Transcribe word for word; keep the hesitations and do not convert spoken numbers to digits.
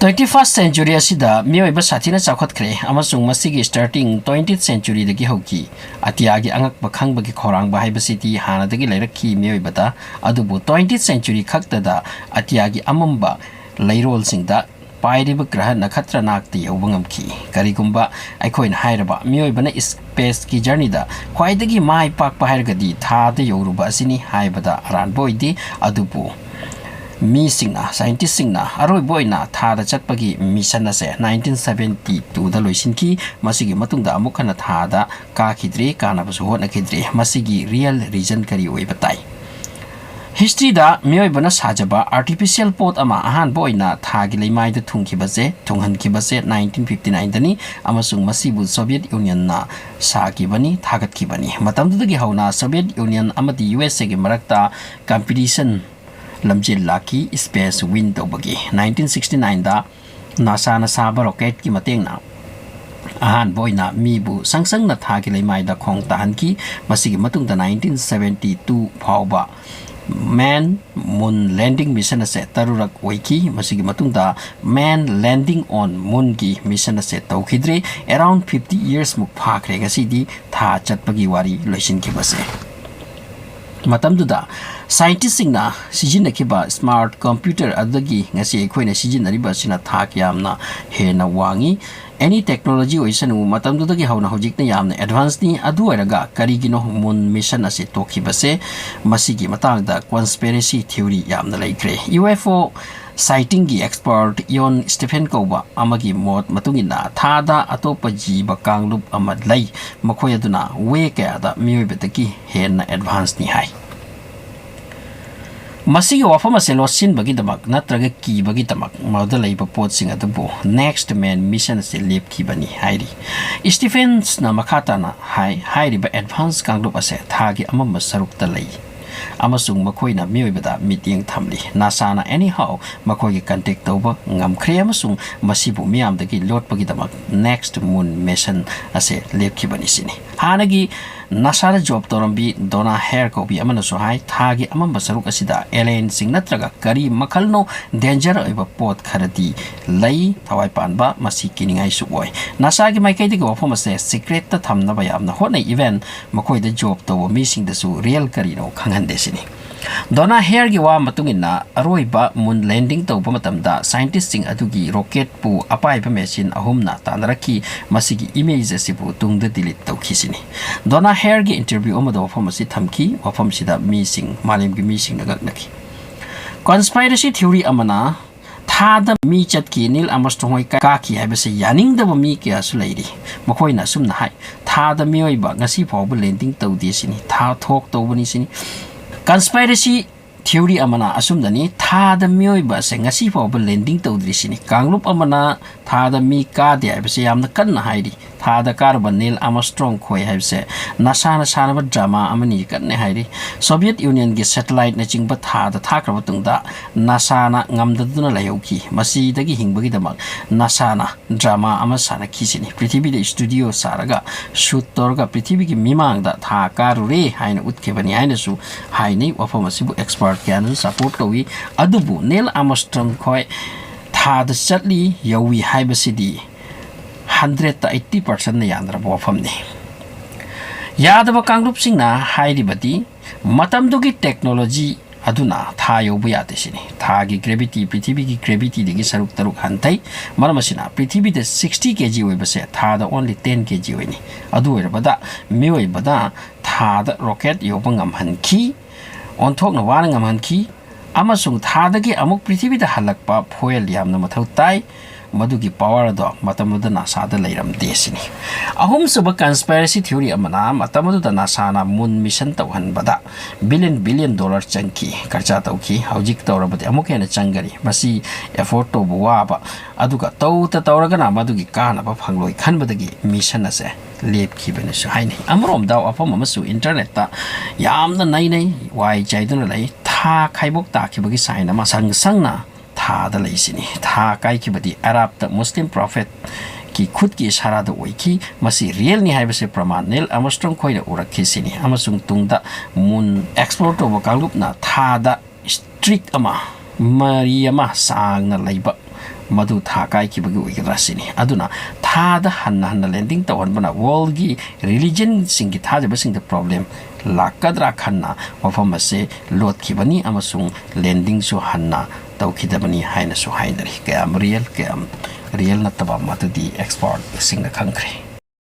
Twenty first century ꯑꯁꯤꯗ ꯃꯤꯑꯣꯏꯕ ꯁꯥꯊꯤꯅ ꯆꯥꯎꯈꯠꯈ꯭ꯔꯦ, ꯑꯃꯁꯨꯡ ꯃꯁꯤꯒꯤ starting twentieth centuryꯗꯒꯤ ꯍꯧꯈꯤ꯫ ꯑꯇꯤꯌꯥꯒꯤ ꯑꯉꯛꯄ ꯈꯪꯕꯒꯤ ꯈꯧꯔꯥꯡꯕ ꯍꯥꯏꯕꯁꯤꯗꯤ ꯍꯥꯟꯅꯗꯒꯤ ꯂꯩꯔꯛꯈꯤ ꯃꯤꯑꯣꯏꯕꯗ, ꯑꯗꯨꯕꯨ twentieth century ꯈꯛꯇꯗ ꯑꯇꯤꯌꯥꯒꯤ ꯑꯃꯝꯕ ꯂꯩꯔꯣꯜꯁꯤꯡꯗ ꯄꯥꯏꯔꯤꯕ ꯒ꯭ꯔꯍ ꯅꯈꯇ꯭ꯔ ꯅꯥꯛꯇ ꯌꯧꯕ ꯉꯝꯈꯤ꯫ ꯀꯔꯤꯒꯨꯝꯕ ꯑꯩꯈꯣꯏꯅ ꯍꯥꯏꯔꯕ ꯃꯤꯑꯣꯏꯕꯅ spaceꯀꯤ journeyꯗ ꯈ꯭ꯋꯥꯏꯗꯒꯤ ꯃꯥꯏ ꯄꯥꯛꯄ ꯍꯥꯏꯔꯒꯗꯤ ꯊꯥꯗ ꯌꯧꯔꯨꯕ ꯑꯁꯤꯅꯤ ꯍꯥꯏꯕꯗ ꯑꯔꯥꯟꯕ ꯑꯣꯏꯗꯦ, ꯑꯗꯨꯕꯨ ꯃꯤꯁꯤꯡꯅ, scientistꯁꯤꯡꯅ ꯑꯔꯣꯏꯕ ꯑꯣꯏꯅ ꯊꯥꯗ ꯆꯠꯄꯒꯤ mission ꯑꯁꯦ nineteen seventy twoꯗ ꯂꯣꯏꯁꯤꯟꯈꯤ꯫ ꯃꯁꯤꯒꯤ ꯃꯇꯨꯡꯗ ꯑꯃꯨꯛ ꯍꯟꯅ ꯊꯥꯗ ꯀꯥꯈꯤꯗ꯭ꯔꯦ, ꯀꯥꯅꯕꯁꯨ ꯍꯣꯠꯅꯈꯤꯗ꯭ꯔꯦ꯫ ꯃꯁꯤꯒꯤ real reason ꯀꯔꯤ ꯑꯣꯏꯕ ꯇꯥꯏ? Historyꯗ ꯃꯤꯑꯣꯏꯕꯅ ꯁꯥꯖꯕ artificial ꯄꯣꯠ ꯑꯃ ꯑꯍꯥꯟꯕ ꯑꯣꯏꯅ ꯊꯥꯒꯤ ꯂꯩꯃꯥꯏꯗ ꯊꯨꯡꯈꯤꯕꯁꯦ, ꯊꯨꯡꯍꯟꯈꯤꯕꯁꯦ nineteen fifty nineꯗꯅꯤ, ꯑꯃꯁꯨꯡ ꯃꯁꯤꯕꯨ Soviet Unionꯅ ꯁꯥꯈꯤꯕꯅꯤ, ꯊꯥꯒꯠꯈꯤꯕꯅꯤ꯫ ꯃꯇꯝꯗꯨꯗꯒꯤ ꯍꯧꯅ Soviet Union ꯑꯃꯗꯤ USAꯒꯤ ꯃꯔꯛꯇ competition ꯂꯝꯖꯦꯜ ꯂꯥꯛꯈꯤ space win ꯇꯧꯕꯒꯤ꯫ Nineteen sixty nineꯗ NASAꯅ ꯁꯥꯕ rocketꯀꯤ ꯃꯇꯦꯡꯅ ꯑꯍꯥꯟꯕ ꯑꯣꯏꯅ ꯃꯤꯕꯨ ꯁꯪ ꯁꯪꯅ ꯊꯥꯒꯤ ꯂꯩꯃꯥꯏꯗ ꯈꯣꯡ ꯇꯥꯍꯟꯈꯤ꯫ ꯃꯁꯤꯒꯤ ꯃꯇꯨꯡꯗ nineteen seventy two ꯐꯥꯎꯕ man moon landing mission ꯑꯁꯦ ꯇꯔꯨꯔꯛ ꯑꯣꯏꯈꯤ꯫ ꯃꯁꯤꯒꯤ ꯃꯇꯨꯡꯗ man landing on moonꯒꯤ mission ꯑꯁꯦ ꯇꯧꯈꯤꯗ꯭ꯔꯦ꯫ Around fifty years ꯃꯨꯛ ꯐꯥꯈ꯭ꯔꯦ ꯉꯁꯤꯗꯤ ꯊꯥ ꯆꯠꯄꯒꯤ ꯋꯥꯔꯤ ꯂꯣꯏꯁꯤꯟꯈꯤꯕꯁꯦ꯫ ꯃꯇꯝꯗꯨꯗ scientistꯁꯤꯡꯅ ꯁꯤꯖꯤꯟꯅꯈꯤꯕ smart computer ꯑꯗꯨꯗꯒꯤ ꯉꯁꯤ ꯑꯩꯈꯣꯏꯅ ꯁꯤꯖꯤꯟꯅꯔꯤꯕ ꯑꯁꯤꯅ ꯊꯥꯛ ꯌꯥꯝꯅ ꯍꯦꯟꯅ ꯋꯥꯡꯉꯤ꯫ Any technology ꯑꯣꯏꯁꯅꯨ, ꯃꯇꯝꯗꯨꯗꯒꯤ ꯍꯧꯅ ꯍꯧꯖꯤꯛꯅ ꯌꯥꯝꯅ advanceꯅꯤ꯫ ꯑꯗꯨ ꯑꯣꯏꯔꯒ ꯀꯔꯤꯒꯤꯅꯣ moon mission ꯑꯁꯤ ꯇꯣꯛꯈꯤꯕꯁꯦ? ꯃꯁꯤꯒꯤ ꯃꯇꯥꯡꯗ conspiracy theory ꯌꯥꯝꯅ ꯂꯩꯈ꯭ꯔꯦ꯫ UFO sightingꯒꯤ expert Ion Stephan ꯀꯧꯕ ꯑꯃꯒꯤ ꯃꯣꯠ ꯃꯇꯨꯡ ꯏꯟꯅ, ꯊꯥꯗ ꯑꯇꯣꯞꯄ ꯖꯤꯕ ꯀꯥꯡꯂꯨꯞ ꯑꯃ ꯂꯩ, ꯃꯈꯣꯏ ꯑꯗꯨꯅ way ꯀꯌꯥꯗ ꯃꯤꯑꯣꯏꯕꯗꯒꯤ ꯍꯦꯟꯅ advanceꯅꯤ ꯍꯥꯏ꯫ ꯃꯁꯤꯒꯤ ꯋꯥꯐꯝ ꯑꯁꯤ ꯂꯣꯠꯁꯤꯟꯕꯒꯤꯗꯃꯛ ꯅꯠꯇ꯭ꯔꯒ ꯀꯤꯕꯒꯤꯗꯃꯛ ꯃꯗꯨꯗ ꯂꯩꯕ ꯄꯣꯠꯁꯤꯡ ꯑꯗꯨꯕꯨ next man mission ꯑꯁꯤ ꯂꯦꯞꯈꯤꯕꯅꯤ ꯍꯥꯏꯔꯤ꯫ Stephensꯅ ꯃꯈꯥ ꯇꯥꯅ ꯍꯥꯏ, ꯍꯥꯏꯔꯤꯕ advance ꯀꯥꯡꯂꯨꯞ ꯑꯁꯦ ꯊꯥꯒꯤ ꯑꯃꯝꯕ ꯁꯔꯨꯛꯇ ꯂꯩ, ꯑꯃꯁꯨꯡ ꯃꯈꯣꯏꯅ ꯃꯤꯑꯣꯏꯕꯗ ꯃꯤꯠꯌꯦꯡ ꯊꯝꯂꯤ꯫ NASAꯅ anyhow ꯃꯈꯣꯏꯒꯤ contact ꯇꯧꯕ ꯉꯝꯈ꯭ꯔꯦ, ꯑꯃꯁꯨꯡ ꯃꯁꯤꯕꯨ ꯃꯤꯌꯥꯝꯗꯒꯤ ꯂꯣꯠꯄꯒꯤꯗꯃꯛ next moon mission ꯑꯁꯦ ꯂꯦꯞꯈꯤꯕꯅꯤ ꯁꯤꯅꯤ꯫ ꯍꯥꯟꯅꯒꯤ ꯅꯥꯁꯥꯗ ꯖꯣꯕ ꯇꯧꯔꯝꯕꯤ ꯗꯣꯅꯥ ꯍꯦꯌꯔ ꯀꯧꯕꯤ ꯑꯃꯅꯁꯨ ꯍꯥꯏ, ꯊꯥꯒꯤ ꯑꯃꯝꯕ ꯁꯔꯨꯛ ꯑꯁꯤꯗ ꯑꯦꯂꯦꯟꯁꯤꯡ ꯅꯠꯇ꯭ꯔꯒ ꯀꯔꯤ ꯃꯈꯜꯅꯣ ꯗꯦꯟꯖꯔ ꯑꯣꯏꯕ ꯄꯣꯠ ꯈꯔꯗꯤ ꯂꯩ꯫ ꯊꯋꯥꯏ ꯄꯥꯟꯕ, ꯃꯁꯤ ꯀꯤꯅꯤꯡꯉꯥꯏꯁꯨ ꯑꯣꯏ꯫ ꯅꯥꯁꯥꯒꯤ ꯃꯥꯏꯀꯩꯗꯒꯤ ꯋꯥꯐꯝ ꯑꯁꯦ ꯁꯤꯀ꯭ꯔꯦꯠꯇ ꯊꯝꯅꯕ ꯌꯥꯝꯅ ꯍꯣꯠꯅꯩ꯫ ꯏꯚꯦꯟ ꯃꯈꯣꯏꯗ ꯖꯣꯕ ꯇꯧꯕ ꯃꯤꯁꯤꯡꯗꯁꯨ ꯔꯤꯌꯦꯜ ꯀꯔꯤꯅꯣ ꯈꯪꯍꯟꯗꯦ ꯁꯤꯅꯤ꯫ ꯗꯣꯅꯥ ꯍꯦꯌꯔꯒꯤ ꯋꯥ ꯃꯇꯨꯡ ꯏꯟꯅ, ꯑꯔꯣꯏꯕ ꯃꯨꯟ ꯂꯦꯟꯗꯤꯡ ꯇꯧꯕ ꯃꯇꯝꯗ ꯁꯥꯏꯟꯇꯤꯁꯁꯤꯡ ꯑꯗꯨꯒꯤ ꯔꯣꯀꯦꯠꯄꯨ ꯑꯄꯥꯏꯕ ꯃꯦꯁꯤꯟ ꯑꯍꯨꯝꯅ ꯇꯥꯟꯅꯔꯛꯈꯤ꯫ ꯃꯁꯤꯒꯤ ꯏꯃꯦꯖ ꯑꯁꯤꯕꯨ ꯇꯨꯡꯗ ꯗꯤꯂꯤꯠ ꯇꯧꯈꯤ ꯁꯤꯅꯤ꯫ ꯗꯣꯅꯥ ꯍꯦꯌꯔꯒꯤ ꯏꯟꯇꯔꯚ꯭ꯌꯨ ꯑꯃꯗ ꯋꯥꯐꯝ ꯑꯁꯤ ꯊꯝꯈꯤ꯫ ꯋꯥꯐꯝꯁꯤꯗ ꯃꯤꯁꯤꯡ, ꯃꯥꯂꯦꯝꯒꯤ ꯃꯤꯁꯤꯡꯅ ꯉꯛꯅꯈꯤ꯫ ꯀꯟꯁꯄꯥꯏꯔꯦꯁꯤ ꯊꯤꯑꯣꯔꯤ ꯑꯃꯅ ꯊꯥꯗ ꯃꯤ ꯆꯠꯈꯤ꯫ ꯅꯤꯜ ꯑꯥꯔꯝꯁꯇ꯭ꯔꯣꯡ ꯍꯣꯏ ꯀꯥꯈꯤ ꯍꯥꯏꯕꯁꯦ ꯌꯥꯅꯤꯡꯗꯕ ꯃꯤ ꯀꯌꯥꯁꯨ ꯂꯩꯔꯤ꯫ ꯃꯈꯣꯏꯅ ꯑꯁꯨꯝꯅ ꯍꯥꯏ, "ꯊꯥꯗ ꯃꯤꯑꯣꯏꯕ ꯉꯁꯤ ꯐꯥꯎꯕ ꯂꯦꯟꯗꯤꯡ ꯇꯧꯗꯦ ꯁꯤꯅꯤ, ꯊꯥ ꯊꯣꯛ ꯇꯧꯕꯅꯤ ꯁꯤꯅꯤ"꯫ ꯀꯟꯁꯄꯥꯏꯔꯦꯁꯤ ꯊꯤꯑꯣꯔꯤ ꯑꯃꯅ ꯑꯁꯨꯝꯅꯅꯤ, ꯊꯥꯗ ꯃꯤꯑꯣꯏꯕ ꯑꯁꯦ ꯉꯁꯤ ꯐꯥꯎꯕ ꯂꯦꯟꯗꯤꯡ ꯇꯧꯗ꯭ꯔꯤꯁꯤꯅꯤ꯫ ꯀꯥꯡꯂꯨꯞ ꯑꯃꯅ ꯊꯥꯗ ꯃꯤ ꯀꯥꯗꯦ ꯍꯥꯏꯕꯁꯦ ꯌꯥꯝꯅ ꯀꯟꯅ ꯍꯥꯏꯔꯤ꯫ ꯊꯥꯗ ꯀꯥꯔꯨꯕ ꯅꯤꯜ ꯑꯥꯔꯝꯁꯇ꯭ꯔꯣꯡ ꯈꯣꯏ ꯍꯥꯏꯕꯁꯦ ꯅꯥꯁꯥꯅ ꯁꯥꯟꯅꯕ ꯗ꯭ꯔꯃꯥ ꯑꯃꯅꯤ ꯀꯟꯅ ꯍꯥꯏꯔꯤ꯫ ꯁꯣꯚꯤꯌꯦꯠ ꯌꯨꯅꯤꯌꯟꯒꯤ ꯁꯦꯇꯦꯂꯥꯏꯠꯅꯆꯤꯡꯕ ꯊꯥꯗ ꯊꯥꯈ꯭ꯔꯕ ꯇꯨꯡꯗ ꯅꯥꯁꯥꯅ ꯉꯝꯗꯗꯨꯅ ꯂꯩꯍꯧꯈꯤ꯫ ꯃꯁꯤꯗꯒꯤ ꯍꯤꯡꯕꯒꯤꯗꯃꯛ ꯅꯥꯁꯥꯅ ꯗ꯭ꯔꯃꯥ ꯑꯃ ꯁꯥꯟꯅꯈꯤꯁꯤꯅꯤ꯫ ꯄ꯭ꯔꯤꯊꯤꯕꯤꯗ ꯁ꯭ꯇꯨꯗꯤꯑꯣ ꯁꯥꯔꯒ ꯁꯨꯠ ꯇꯧꯔꯒ ꯄ꯭ꯔꯤꯊꯤꯕꯤꯒꯤ ꯃꯤꯃꯥꯡꯗ ꯊꯥ ꯀꯥꯔꯨꯔꯦ ꯍꯥꯏꯅ ꯎꯠꯈꯤꯕꯅꯤ ꯍꯥꯏꯅꯁꯨ ꯍꯥꯏꯅꯩ꯫ ꯋꯥꯐꯝ ꯑꯁꯤꯕꯨ ꯑꯦꯛꯁꯄꯔꯠ ꯀꯌꯥꯅꯁꯨ ꯁꯄꯣꯔꯠ ꯇꯧꯏ꯫ ꯑꯗꯨꯕꯨ ꯅꯤꯜ ꯑꯥꯔꯝꯁꯇ꯭ꯔꯣꯡ ꯈꯣꯏ ꯊꯥꯗ ꯆꯠꯂꯤ ꯌꯧꯏ ꯍꯥꯏꯕꯁꯤꯗꯤ ꯍꯟꯗ꯭ꯔꯦꯠꯇ ꯑꯩꯠꯇꯤ ꯄꯥꯔꯁꯦꯟꯅ ꯌꯥꯅꯔꯕ ꯋꯥꯐꯝꯅꯤ꯫ ꯌꯥꯗꯕ ꯀꯥꯡꯂꯨꯞꯁꯤꯡꯅ ꯍꯥꯏꯔꯤꯕꯗꯤ ꯃꯇꯝꯗꯨꯒꯤ ꯇꯦꯛꯅꯣꯂꯣꯖꯤ ꯑꯗꯨꯅ ꯊꯥ ꯌꯧꯕ ꯌꯥꯗꯦ ꯁꯤꯅꯤ꯫ ꯊꯥꯒꯤ ꯒ꯭ꯔꯦꯚꯤꯇꯤ ꯄ꯭ꯔꯤꯊꯤꯕꯤꯒꯤ ꯒ꯭ꯔꯦꯚꯤꯇꯤꯗꯒꯤ ꯁꯔꯨꯛ ꯇꯔꯨꯛ ꯍꯟꯊꯩ꯫ ꯃꯔꯝ ꯑꯁꯤꯅ ꯄ꯭ꯔꯤꯊꯤꯕꯤꯗ ꯁꯤꯛꯁꯇꯤ ꯀꯦ ꯖꯤ ꯑꯣꯏꯕꯁꯦ ꯊꯥꯗ ꯑꯣꯟꯂꯤ ꯇꯦꯟ ꯀꯦ ꯖꯤ ꯑꯣꯏꯅꯤ꯫ ꯑꯗꯨ ꯑꯣꯏꯔꯕꯗ ꯃꯤꯑꯣꯏꯕꯗ ꯊꯥꯗ ꯔꯣꯀꯦꯠ ꯌꯧꯕ ꯉꯝꯍꯟꯈꯤ, ꯑꯣꯟꯊꯣꯛꯅ ꯋꯥꯅ ꯉꯝꯍꯟꯈꯤ, ꯑꯃꯁꯨꯡ ꯊꯥꯗꯒꯤ ꯑꯃꯨꯛ ꯄ꯭ꯔꯤꯊꯤꯕꯤꯗ ꯍꯜꯂꯛꯄ ꯐꯣꯏꯜ ꯌꯥꯝꯅ ꯃꯊꯧ ꯇꯥꯏ꯫ ꯃꯗꯨꯒꯤ ꯄꯋꯥꯔ ꯑꯗꯣ ꯃꯇꯝꯗꯨꯗ ꯅꯥꯁꯥꯗ ꯂꯩꯔꯝꯗꯦ ꯁꯤꯅꯤ꯫ ꯑꯍꯨꯝꯁꯨꯕ ꯀꯟꯁꯄꯥꯏꯔꯦꯁꯤ ꯊꯤꯑꯣꯔꯤ ꯑꯃꯅ ꯃꯇꯝ ꯑꯗꯨꯗ ꯅꯥꯁꯥꯅ ꯃꯨꯟ ꯃꯤꯁꯟ ꯇꯧꯍꯟꯕꯗ ꯕꯤꯂꯤꯌꯟ ꯕꯤꯂꯤꯌꯟ ꯗꯣꯂꯔ ꯆꯪꯈꯤ, ꯈꯔꯆꯥ ꯇꯧꯈꯤ꯫ ꯍꯧꯖꯤꯛ ꯇꯧꯔꯕꯗꯤ ꯑꯃꯨꯛ ꯍꯦꯟꯅ ꯆꯪꯒꯅꯤ꯫ ꯃꯁꯤ ꯑꯦꯐꯣꯔꯗ ꯇꯧꯕ ꯋꯥꯕ, ꯑꯗꯨꯒ ꯇꯧꯗ ꯇꯧꯔꯒꯅ ꯃꯗꯨꯒꯤ ꯀꯥꯟꯅꯕ ꯐꯪꯂꯣꯏ ꯈꯟꯕꯗꯒꯤ ꯃꯤꯁꯟ ꯑꯁꯦ ꯂꯦꯞꯈꯤꯕꯅꯁꯨ ꯍꯥꯏꯅꯩ꯫ ꯑꯃꯔꯣꯝꯗ ꯋꯥꯐꯝ ꯑꯃꯁꯨ ꯏꯟꯇꯔꯅꯦꯠꯇ ꯌꯥꯝꯅ ꯅꯩꯅꯩ, ꯋꯥꯏ ꯆꯥꯏꯗꯨꯅ ꯂꯩ꯫ ꯊꯥ ꯈꯥꯏꯕꯣꯛ ꯇꯥꯈꯤꯕꯒꯤ ꯁꯥꯏꯟ ꯑꯃ ꯁꯪ ꯁꯪꯅ ꯊꯥꯗ ꯂꯩꯁꯤꯅꯤ꯫ ꯊꯥ ꯀꯥꯏꯈꯤꯕꯗꯤ ꯑꯔꯥꯞꯇ ꯃꯨꯁꯂꯤꯝ ꯄ꯭ꯔꯣꯐꯦꯠ ꯀꯤ ꯈꯨꯠꯀꯤ ꯏꯁꯥꯔꯥꯗ ꯑꯣꯏꯈꯤ꯫ ꯃꯁꯤ ꯔꯤꯌꯦꯜꯅꯤ ꯍꯥꯏꯕꯁꯦ ꯄ꯭ꯔꯃꯥꯟ ꯅꯤꯜ ꯑꯥꯔꯝꯁꯇ꯭ꯔꯣꯡ ꯈꯣꯏꯅ ꯎꯔꯛꯈꯤ ꯁꯤꯅꯤ꯫ ꯑꯃꯁꯨꯡ ꯇꯨꯡꯗ ꯃꯨꯟ ꯑꯦꯛꯁꯄ꯭ꯂꯣꯔ ꯇꯧꯕ ꯀꯥꯡꯂꯨꯞꯅ ꯊꯥꯗ ꯁ꯭ꯇ꯭ꯔꯤꯛ ꯑꯃ, ꯃꯔꯤ ꯑꯃ ꯁꯥꯡꯅ ꯂꯩꯕ, ꯃꯗꯨ ꯊꯥ ꯀꯥꯏꯈꯤꯕꯒꯤ ꯑꯣꯏꯒꯗ꯭ꯔꯥ ꯁꯤꯅꯤ꯫ ꯑꯗꯨꯅ ꯊꯥꯗ ꯍꯟꯅ ꯍꯟꯅ ꯂꯦꯟꯗꯤꯡ ꯇꯧꯍꯟꯕꯅ ꯋꯥꯔꯜꯒꯤ ꯔꯤꯂꯤꯖꯟꯁꯤꯡꯒꯤ ꯊꯥꯖꯕꯁꯤꯡꯗ ꯄ꯭ꯔꯣꯕ꯭ꯂꯦꯝ ꯂꯥꯛꯀꯗ꯭ꯔꯥ ꯈꯟꯅ ꯃꯐꯝ ꯑꯁꯦ ꯂꯣꯠꯈꯤꯕꯅꯤ ꯑꯃꯁꯨꯡ ꯂꯦꯟꯗꯤꯡꯁꯨ ꯍꯟꯅ ꯇꯧꯈꯤꯗꯕꯅꯤ ꯍꯥꯏꯅꯁꯨ ꯍꯥꯏꯅꯔꯤ꯫ ꯀꯌꯥꯝ ꯔꯤꯌꯦꯜ, ꯀꯌꯥꯝ ꯔꯤꯌꯦꯜ ꯅꯠꯇꯕ, ꯃꯗꯨꯗꯤ ꯑꯦꯛꯁꯄꯔꯠꯁꯤꯡꯅ ꯈꯪꯈ꯭ꯔꯦ꯫